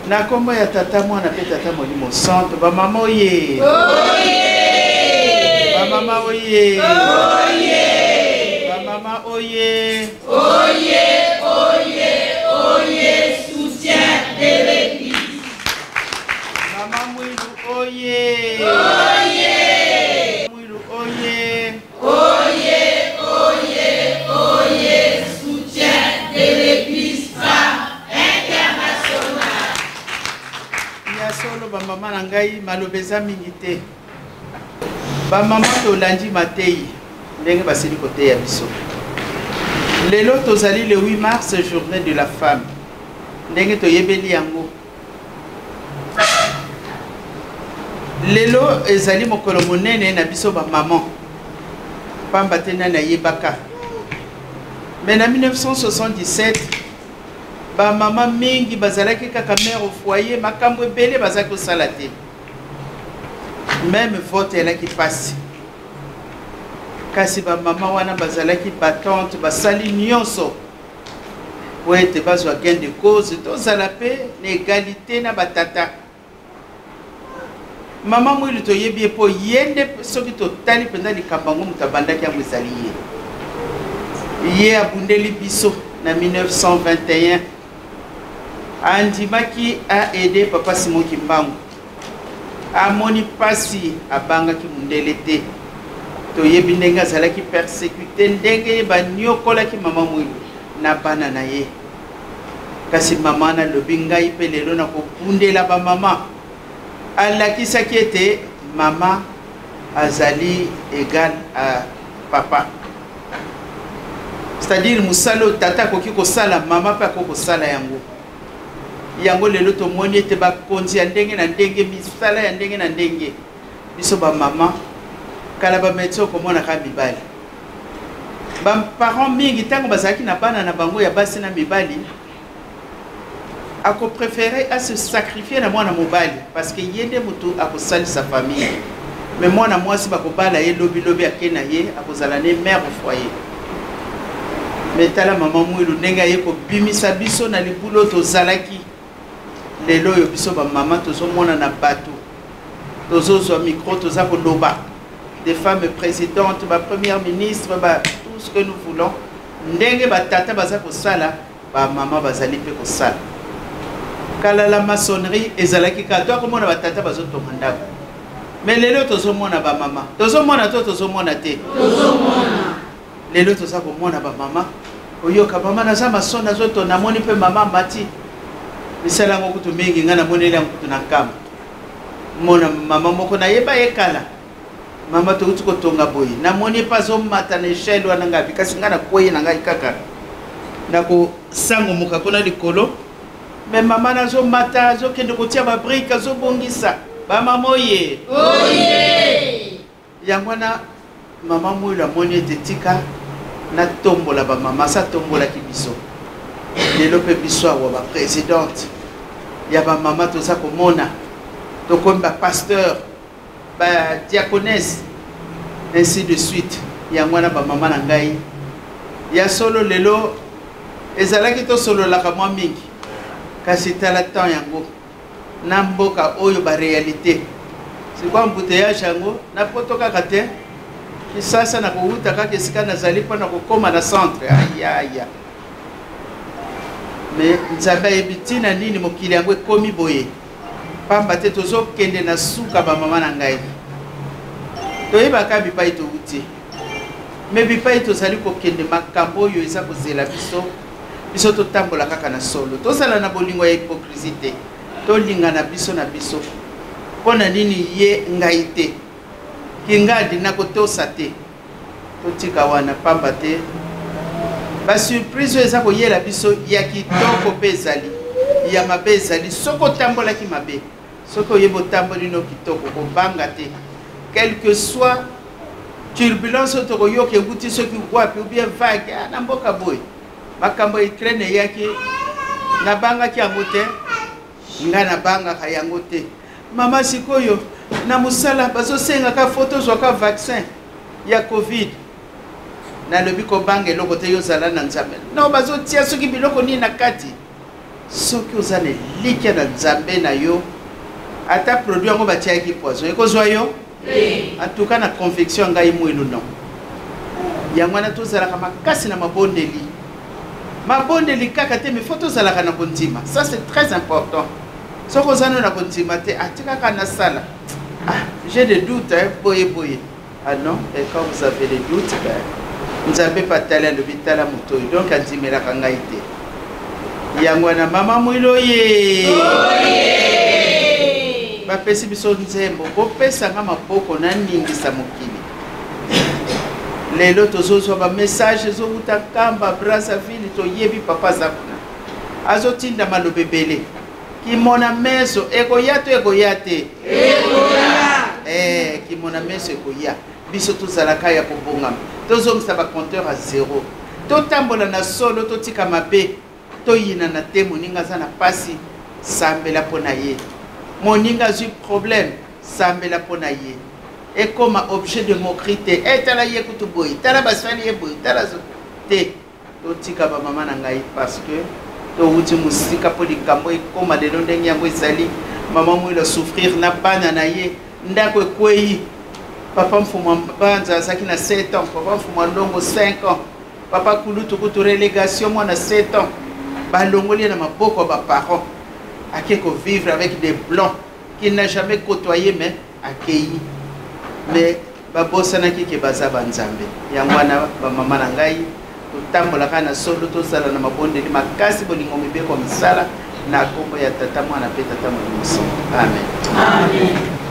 Na nkombo ya Tata, Mwana mpe Tata Molimo Santo, bamama oye! Oye! Bamama oye! Oye! Bamama oye! Oye, oye, oye, soutien de l'Église. Mama Mwilu oye! Oye! Mwilu oye! Oye, oye, oye, soutien de l'Église femme internationale. Ya solo bamama na ngai, maloba eza mingi te. Bamama, tolandi mateyi ndenge basili koteya biso. Lelo tozali le 8 mars, journée de la femme. Ndenge toyebeli yango, lelo ezali mokolo monene na biso bamama, pamba te nani ayebaka? Mais na 1977, bamama mingi bazalaki kaka mère au foyer, makambo ebele bazalaki kosala te, même vote elaki mpasi. Kasi bamama wana bazalaki battante, basali nyonso po ete bazwa gain de cause, tozala mpe na égalité na batata. Mama Mwilu, toyebi ye mpo ye nde, soki totali mpenza likambo yango, moto abandaki yango ezali ye. Ye abundeli biso na 1921, andimaki aaider papa Simon Kimbangu. Amoni mpasi, abangaki mundele te. Toyebi ndenge azalaki persécuté, ndenge ye banyokolaki mama Mwilu na bana na ye. Kasi mama wana alobi: "Ngai mpe lelo nakobundela bamama." Alakisaki ete mama azali égal à papa, c'est-à-dire mosala oyo tata akoki kosala, mama mpe akoki kosala yango. Yango lelo tomoni ete bakonzi ya ndenge na ndenge, misala ya ndenge na ndenge, biso bamama. Kala bamédecin okomonaka mibali. Baparent mingi, ntango bazalaki na bana na bango ya basi na mibali, akopréférer ase sacrifier na mwana mobali parce que ye nde motu akosalisa famille. Mais mwana mwasi, bakobala ye lobilobi, ake na ye, akozala ne mère au foyer. Mais tala mama Mwilu, ndenge aye kobimisa biso na libulu oyo tozalaki. Lelo oyo biso bamama tozomona na bato, tozozwa micro, toza koloba, des femmes présidentes, bapremière ministre, ba, tout ce que nous voulons. Ndenge batata baza kosala, bamama bazali mpe kosala. Kala la maçonnerie ezalaki kaka to akomona batata bazotonga ndako, mais lelo tozomona bamama. Tozomona to tozomona te? Lelo toza komona bamama. Oyoka mama naza maçon, nazotonga. Namoni mpe mama amati misala yango kutu mingi. Ngai namoneli yango kutu na nkamba. Mona mama moko nayeba ye kala, mama touti kotonga boye, namoni mpe azomata na échelle wana. Ngai kasi ngai nakwei na ngai kaka na kosangomoka kuna likolo, mais mama nazomata, azokende kotia babriques, azobongisa. Bamama oye! Oye! Yango wana mama Mwilu amoni ete tika natombola bamama. Asi atombolaki biso, lelo mpe biso awa baprésidente ya bamama toza komona, tokomi bapasteur, badiaconesse, ainsi de suite. Yango wana bamama na ngai, ya solo lelo ezalaki tosololaka mwa mingi, kasi tala temps yango na mboka oyo, baréalité sikoyo, embouteillage yango na poto kaka te. Kisasa, na kowuta kaka esika nazali mpo na kokóma na centre, ayaya. Mais Nzambe ayebi ntina nini mokili yango ekómi boye, pamba te tozokende na suka. Bamama na ngai, toyebaka bipai towuti, mais bipai tozali kokende, makambo oyo eza kozela biso. Biso totambola kaka na solo, tozala na bolingo ya hypocrisie te, tolingana biso na biso. Mpo na nini ye, ngai te? Kingadi nakotosa te, totika wana, pamba te basurprise oyo eza koyela biso ya kitoko mpe ezali ya mabe. Ezali soki otambolaki mabe, soki oyebi otamboli no kitoko, kobanga te. Quel que soit turbulence oyo tokoyoka ewuti soki wapi, ou bien vague na mboka boye, makambo ya Ukraine eyaki, nabangaki yango te. Ngai nabangaka yango te. Mama, sikoyo na mosala bazosengaka fo tozwaka vaccin ya Covid. Nalobi kobanga eloko te, yo ozala na Nzambe. No bazotia soki biloko nini na kati. Soki oza na elikya na Nzambe na yo, ata produit yango batiaki poison ekozwa yo en tout cas na conviction ya ngai mwilu non. Yango wana tozalaka makasi na mabondeli, mabondeli kaka te, mais faut tozalaka na kondima. Ça c'est très important. Soki oza no na kondima te, atikaka nasala, ah, j'ai des doutes, hein, boye boye. Ah non, et quand vous avez des doutes, ben, Nzambe mpe atali alobi tala moto oyo, donc andimelaka ngai te. Yango wana mama Mwilo ye bapesi biso nzembo, bopesa nga maboko naningisa mokili. Lelo tozozwa bamessage ezowuta Nkamba, Brazzaville, toyebi papa aza kuna, azotinda maloba ebele. Kimona meso ekoya to ekoya te? Ekoya. Eh, kimona meso ekoya. Biso tozalaka ya kobongama, tozongisa ba compteur à zéro, totambola na solo, totika mabe, toyinana te. Moninga aza na pasi, sambela mpo na ye. Moninga azwi problème, sambela mpo na ye. Ekoma objet de moquerie te. Eh, tala ye kutu boye, tala basali ye boye, tala te. Totika ba mama na ngai, parce que towuti mosika mpo likambo ekoma lelo ndenge yango ezali. Mama Mwilo souffrir na bana na ye, ndako ekweyi. Papa Mfumu Mbanza azalaki na 7 ans, papa Mfumu Ndongo 5 ans, papa Kulutu kutu relégation mwana 7 ans, balongoli ye na maboko ya ba parents, ake ko vivre avec des blancs qu'il n'a jamais côtoyé, mais akei. Mais babosanaki ke baza ba Nzambe. Yango wana ba mama na ngai, totambolaka na solo, tozala na mabondeli makasi, bolingo mibeko misala na kombo ya Tata, Mwana pe Tata Molimo Santo. Amen. Amen.